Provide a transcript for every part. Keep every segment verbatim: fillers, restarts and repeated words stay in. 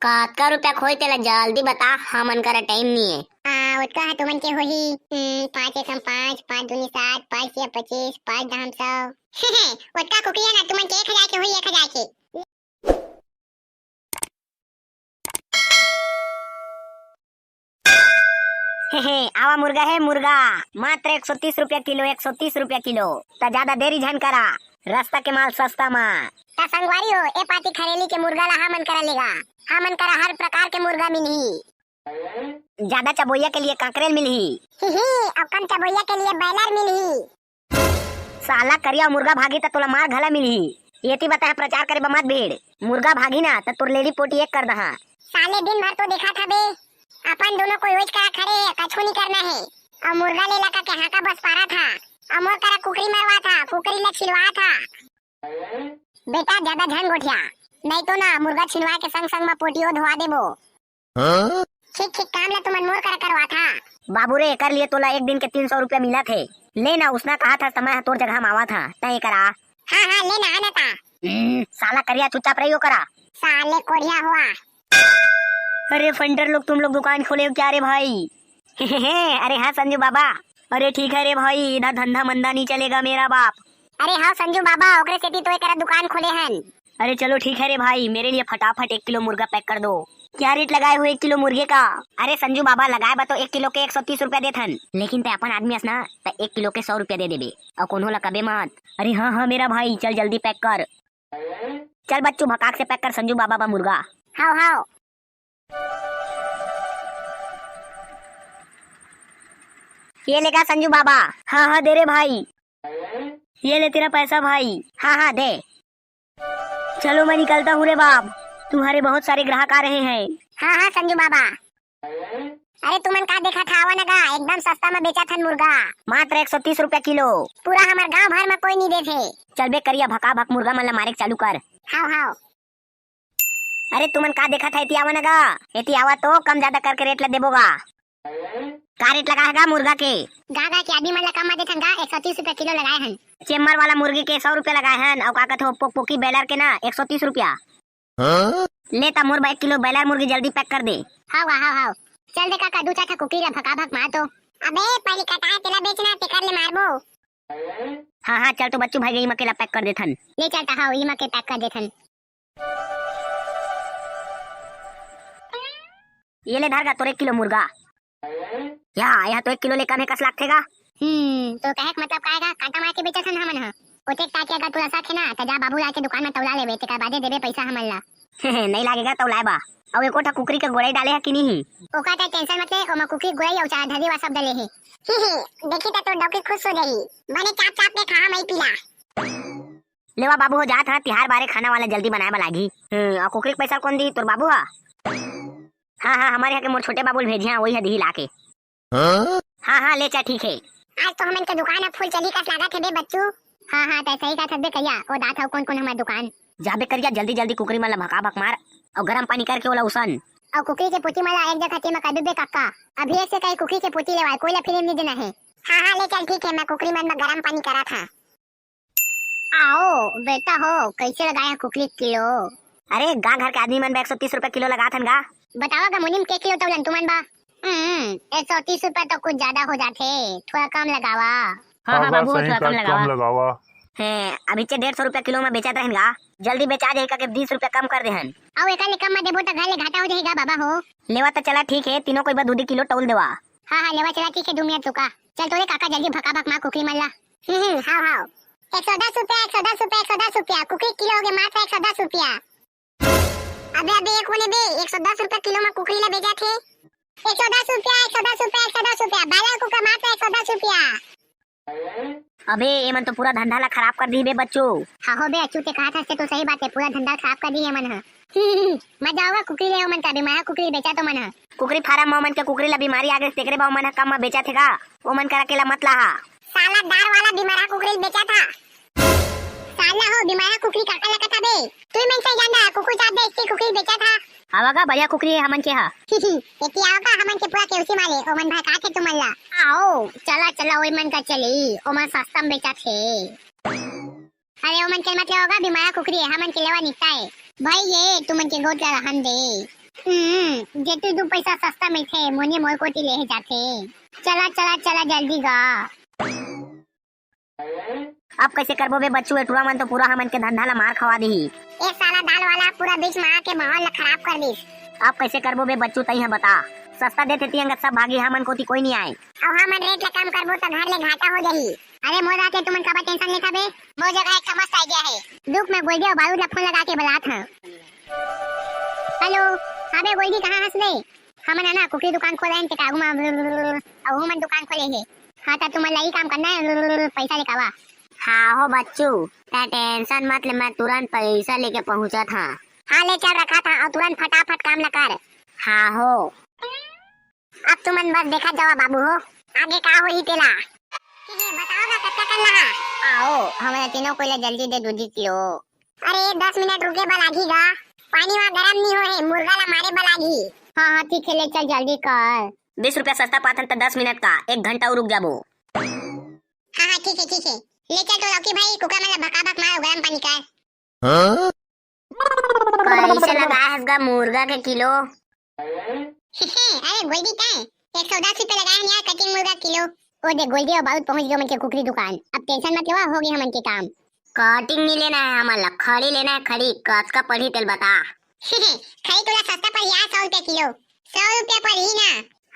कतका रुपया के होही तेला जल्दी बता, हमन करा टाइम नइ हे। आ, ओतका ह तुमन के होही, हम्म, पाँच एकम पाँच, पाँच दूनी सात, पाँच छे पच्चीस, पाँच दहम सौ। ओतका कुकरी हे ना, तुमन के एक हजार के होही, एक हजार के। हे, हे, आवा मुर्गा हे, मुर्गा। मात्र एक सौ तीस रुपया किलो, एक सौ तीस रुपया किलो। त जादा देरी झन करा, रस्ता के माल सस्ता मा। त संगवारी हो, ए पाती खरेली के मुर्गा ला हमन करा लेगा। हमन करा हर प्रकार के मुर्गा मिलही। जादा चबोइया के लिए कांकरेल मिलही। ही, ही, अउ कम चबोइया के लिए बॉयलर मिलही। साला करिया मुर्गा भागी त तोला मार घला मिलही। एती बताए प्रचार करे बर मत भीड़। मुर्गा भागी ना त तोर लेड़ी पोटी एक कर दहा। साले दिन भर तो देखत हबे, अपन दोनों कोई ओइच करा खड़े हे, कछु नहीं करना हे। अउ मुर्गा ले लगा के हाका बस पारा था, अउ मोर करा कुकरी मरवा था, कुकरी ले छिलवा था। बेटा ज्यादा झन गोठिया, नहीं तो ना मुर्गा छिलवा के संग संग म पोटियो धोवा देबो। हाँ? ठीक ठीक काम ला तुमन मोर करा करवा था। बाबू रे, एकर लिए तोला एक दिन के तीन सौ रुपया मिलत हे। ले ना, उसना कहा था, समय ह तोर जगह म आवा था, तय करा। हाँ हाँ, ले ना, आना था। हम्म, साला करिया चुपचाप रहियो करा। साले कोढ़िया हुआ। अरे फंटर लोग, तुम लोग दुकान खोले हो क्या रे भाई? अरे हाँ संजू बाबा। अरे ठीक है रे भाई, इधर धंधा मंदा नहीं चलेगा मेरा बाप। अरे हाँ संजू बाबा, ओकरे सेती तो एकरा दुकान खोले हन। अरे चलो ठीक है रे भाई, मेरे लिए फटाफट एक किलो मुर्गा पैक कर दो। क्या रेट लगाए हो एक किलो मुर्गे का? अरे संजू बाबा, लगाए बा तो एक किलो के एक सौ तीस रुपया देथन, लेकिन ते अपन आदमी अस ना, त एक किलो के सौ रुपया दे देबे, अउ कोनो ला कबे मत। अरे हाँ हाँ मेरा भाई, चल जल्दी पैक कर। चल बच्चू, भकाक से पैक कर संजू बाबा बा मुर्गा। हाव हाव। ये लेगा संजू बाबा। हाँ हाँ, दे रे भाई। ये ले तेरा पैसा भाई। हाँ हाँ, दे। चलो, मैं निकलता हूँ रे बाप, तुम्हारे बहुत सारे ग्राहक आ रहे हैं। हाँ हाँ संजू बाबा। अरे तुमन का देखत हा, आवा न गा, एकदम सस्ता में बेचत हन मुर्गा। मात्र एक सौ तीस रुपया किलो। पूरा हमर गांव भर में कोई नहीं देथे। चल बे करिया, भका भक मुर्गा मन ला मारे के चालू कर। हाव हाव। अरे तुमन का देखत हा, एती आवा न गा, एती आवा तो कम ज्यादा करके रेट ला देबो गा। का रेट लगा है गा मुर्गा के? गा गा के आदमी मन ला कम मा देथन गा, एक सौ तीस रुपया किलो लगाए हन। चेम्मर वाला मुर्गी के सौ रुपया लगाए हन, अउ का कथे पोक पोकी बॉयलर के ना एक सौ तीस रुपया। हाँ? ले त मोर बर एक किलो बॉयलर मुर्गी जल्दी पैक कर दे। हाव गा, हाव हाव। चल दे काका, दू चार ठा कुकरी ला भका भक मार तो। अबे पहली कटाए तेला बेचना, तेकर ले मारबो। हाँ हाँ, चल तो बच्चू भाई, गई मकेला पैक कर देथन। ले चल त हाव, ई मके पैक कर देथन। ये ले धर गा तोर एक किलो मुर्गा। या, यह तो एक किलो ले कम हे कस लागथे गा। हम्म, तो कहे के मतलब का हे गा, कांटा मार के बेचत हन हमन ह। ओतेक ताकि अगर तोला शक हे ना, त जा बाबू लाल के दुकान में तौला लेबे, तेकर बादे देबे पैसा हमन ला। नहीं लागेगा तौलाए बा। अउ एको ठा कुकरी के गोड़ई डाले हे कि नहीं? ओकर त टेंशन मत ले, ओमा कुकरी गोड़ई अउ चारा धरी वा सब डले हे। देखी त तोर डौकी खुश हो जाही। बने चाप चाप के खा मई पीला। लेवा बाबू हो जात हा, तिहार बारे खाना वाला जल्दी बनाए बर लागही। हम्म, अउ कुकरी के पैसा कोन दिही, तोर बाबू हा? हाँ हाँ, हमर यहाँ के मोर छोटे बाबू ल भेजे हा, वही हा दिही लाके। हाँ? हाँ हाँ, ले चा, ठीक हे। आज तो हमन के दुकान ह फुल चली कस लागत हे बे बच्चू। हाँ हाँ, तै सही कहत हस बे करिया, ओ दात हव कोन कोन हमर दुकान। जाबे करिया, जल्दी जल्दी कुकरी मन ला भका भक मार, अउ गरम पानी करके ओला उसन। अउ कुकरी के पोती मन ला एक जगह तेमा कर देबे कक्का। अभी ऐसे कई कुकरी के पोती लेवाय, कोई ला फिलिम नहीं देना हे। हाँ हाँ, ले चल, ठीक हे, मैं कुकरी मन में गरम पानी करा था। आओ बेटा हो, कैसे लगाए हैं कुकरी किलो? अरे, गा घर के आदमी मन बा एक सौ तीस रुपया किलो लगाथन गा। बतावा गा मुनिम, के किलो तौलन तुमन बा? हम्म, एक सौ तीस रुपया तो कुछ ज्यादा हो जाथे, थोड़ा कम लगावा। हाँ, हाँ, हाँ, बाबू, सही थोड़ा कम कहा, लगावा। कम लगावा। हैं, अभी चे डेढ़ सौ रुपया किलो में बेचत रहन गा, जल्दी बेचा जाही करके बीस रुपया कम कर देहन। अउ एकर ले कम में देबो त घर ले घाटा हो जाही गा बाबा हो। लेवा त चला ठीक हे, तीनों कोई बा दू दू किलो तौल देवा। हाँ, हाँ, लेवा चला ठीक हे, दू मिनट रुका। चल तो रे काका, जल्दी भका भक मार कुकरी मन ला। हम्म, हम्म, हाव, हाव। एक सौ दस रुपया, एक सौ दस रुपया, एक सौ दस रुपया, कुकरी किलो हो गे मात्र एक सौ दस रुपया। अबे, अबे, एक होने बे, एक सौ दस रुपया किलो में कुकरी ला बेचत हे। एक सौ दस रुपया, एक सौ दस रुपया, एक सौ दस रुपया, बायलर कुकरा मात्र एक सौ दस रुपया। अबे, एमन तो पूरा धंधा ला खराब कर दिही बे बच्चू। हाँ हो बे, अच्चू ते कहत हस ते तो सही बात हे, पूरा धंधा खराब कर दिही एमन ह। मजा आवा कुकरी ले ओमन का, बीमारा कुकरी बेचा तो मन ह। कुकरी फार्म म ओमन के कुकरी ला बीमारी आ गे, तेकरे बर ओमन ह कम म बेचत हे गा, ओमन करा केला मत लाहा। साला दार वाला बीमारा कुकरी बेचा था। साला हो बीमारा कुकरी काका ला कथा बे। तू मन से जान रहा, कुकुर चाप दे, इसकी कुकरी बेचा था। आवा गा, बढ़िया कुकरी हे हमन के हा। एती आवा गा, हमन के पूरा केवसी मारे, ओमन भड़काथे तुमन ला। आओ, चला, चला, ओई मन का चली, ओमन सस्ता में बेचत हे। अरे, ओमन के मत लेवा गा, बीमारा कुकरी हे, हमन के लेवा निकता हे। भाई ये, तुमन के गोठ ला रहन दे। हम्म, जेती दू पैसा सस्ता मिलथे, मोने मोर कोती ले जाथे। चला, चला, चला, जल्दी गा। अब कैसे करबो बे बच्चू, ए टुरा मन तो पूरा हमन के धंधा ला मार खवा दिही। ए साला दाल वाला पूरा बीच में आके माहौल ला खराब कर दिस। अब कैसे करबो बे बच्चू, तई ह बता। सस्ता देथे ती अंगत सब भागी, हमन कोती कोई नहीं आए। अब हमन रेट ला कम करबो त घर ले घाटा हो जाही। अरे मोर आके तुमन काबर टेंशन लेथा बे, मोर जगह एक ठा मस्त आइडिया हे। रुक, मैं गोल्डी अउ बारूद ला फोन लगा के बलात हंव। हेलो, हाँ बे गोल्डी, कहाँ हस बे? हमन ह ना कुकरी दुकान खोले हन तेकर आगू म, अउ हमन दुकान खोले हे। हाँ, त तुमन ला ई काम करना हे, पैसा लेके आवा। हाँ हो बच्चू, तै टेंशन मत ले, मैं तुरंत पैसा लेके पहुंचत हंव। हाँ, ले चल रखत हंव, अउ तुरंत फटाफट काम ला कर। हाँ हो। अब तुमन बस देखत जावा बाबू हो, आगे का होही तेला। बताओ ना, कतका करना हे? आओ, हमन तीनों कोई ला जल्दी दे दू दी किलो। अरे, दस मिनट रुके बर लागही गा। पानी वहाँ गरम नहीं हो हे, मुर्गा ला मारे बर लागही। हाँ, हाँ, ठीक हे, ले चल जल्दी कर। बीस रुपया सस्ता पाथन त दस मिनट का, एक घंटा अउ रुक जाबो। हाँ, हाँ, ठीक हे, ठीक हे। ले चल तो लौकी भाई, कुकरा मन ला भका भक मार, गरम पानी कर। हाँ? कैसे लगाए हस गा मुर्गा के किलो? अरे गोल्डी, तैं एक सौ दस रुपया लगाए हन यार, कटिंग मुर्गा किलो। ओ दे गोल्डी, अउ बारूद पहुंच गे हमन के कुकरी दुकान। अब टेंशन मत लेवा, हो गे हमन के काम। कटिंग नहीं लेना हे हमन ला, खड़ी लेना हे, खड़ी। कतका पड़ही तेला बता। खड़ी तोला सस्ता पड़ही यार, सौ रुपया किलो। सौ रुपया पड़ही ना।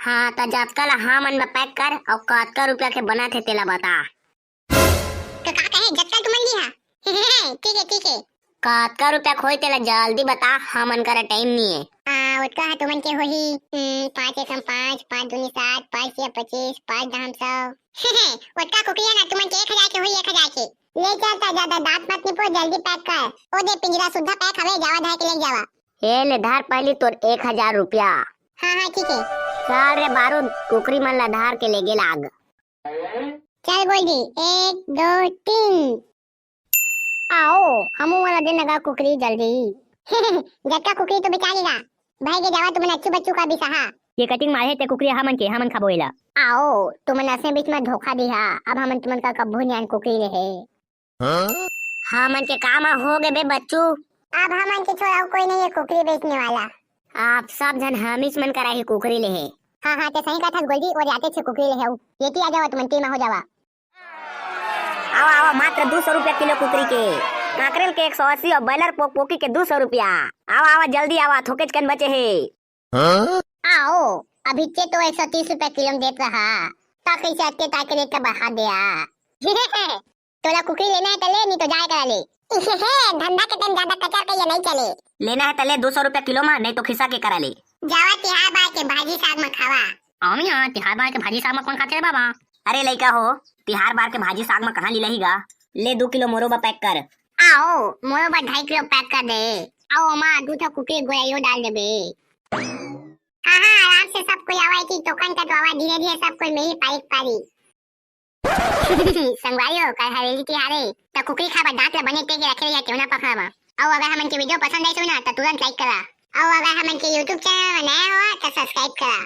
हाँ, त जतका ला हमन बर पैक कर, अउ कतका रुपया के बनत हे तेला बता। तो का कहे, जतका तुमन जी हा? ठीक हे, ठीक हे। कतका रुपया के होही तेला जल्दी बता, हमन करा टाइम नहीं हे। आ, ओतका हा तुमन के होही, हम्म, पाँच एकम पाँच, पाँच दूनी सात, पाँच छे पच्चीस, पाँच दहम सौ। ओतका कुकरी हे ना, तुमन के एक हजार के होही, एक हजार के। ले चल त, ज्यादा दांत मत निपोर, जल्दी पैक कर। ओ दे पिंजरा सुद्धा पैक हवे, जावा धर के ले जावा। ए ले धर पहली तोर एक हजार रुपया। हाँ, हाँ, ठीक हे। चल रे बारूद, कुकरी मन ला धर के लेगे लाग। चल गोल्डी, एक, दो, तीन। आओ, हमू वाला दे ना गा कुकरी जल्दी। जतका कुकरी तो बेचा गे गा। भाई के जावा तुमन अच्छू बच्चू का बिसाहा। ये कटिंग मारे ते कुकरी हमन के, हमन खाबो एला। आओ, तुमन असे बीच में धोखा दिहा, अब हमन तुमन का कब्बू नियान कुकरी ले हे। हाँ? हमन के काम हो गे बे बच्चू। अब हमन के छोड़ा कोई नहीं है कुकरी बेचने वाला। आप सब झन हमीच मन करा ही कुकरी ले हे। हाँ, हाँ, ते सही कथस गोल्डी, और आते छे कुकरी ले हे। ये की आ जावा तुमन, टीम हो जावा। आवा, आवा, मात्र दू सौ रुपया किलो कुकरी के, काकरेल के एक सौ अस्सी और बॉयलर पोक पोकी के दू सौ रुपया। आवा, आवा, जल्दी आवा, थोकेच कन बचे हे। हाँ? आओ, अभी ते तो एक सौ तीस रुपया किलो में देत रहा, तो कैसे अतके ताके रेट का बढ़ा दिया? तोला कुकरी लेना है त ले, नहीं तो जाए करा ले। धंधा के टाइम ज्यादा कचर कहिया नहीं चले। लेना है त ले दो सौ रुपया किलो मा, नहीं तो खिसा के करा ले। जावा तिहार बार के भाजी साग में खावा। अमी हाँ, तिहार बार के भाजी साग में कौन खाते रे बाबा? अरे लइका हो, तिहार बार के भाजी साग में कहाँ लीला ही गा? ले दो किलो मोरो बा पैक कर। आओ, मोरो बा ढाई किलो पैक कर दे। आओ अम्मा, दू ठो कुकरी गोया यो डाल देबे। हाँ, हाँ, आराम से सब कोई आवा, एक ही टोकन कटवावा, धीरे धीरे सब कोई मेही पारी पारी। संगवारी हो, कल हरेली तिहार हे, त कुकरी खाए बर दांत ल बने टेक के रखे रहिया, केवना पखना मा। अउ अगर हमन के वीडियो पसंद आइस होही ना, त तुरंत लाइक करा। अउ अगर हमन के YouTube चैनल मा नया हो, त सब्सक्राइब करा।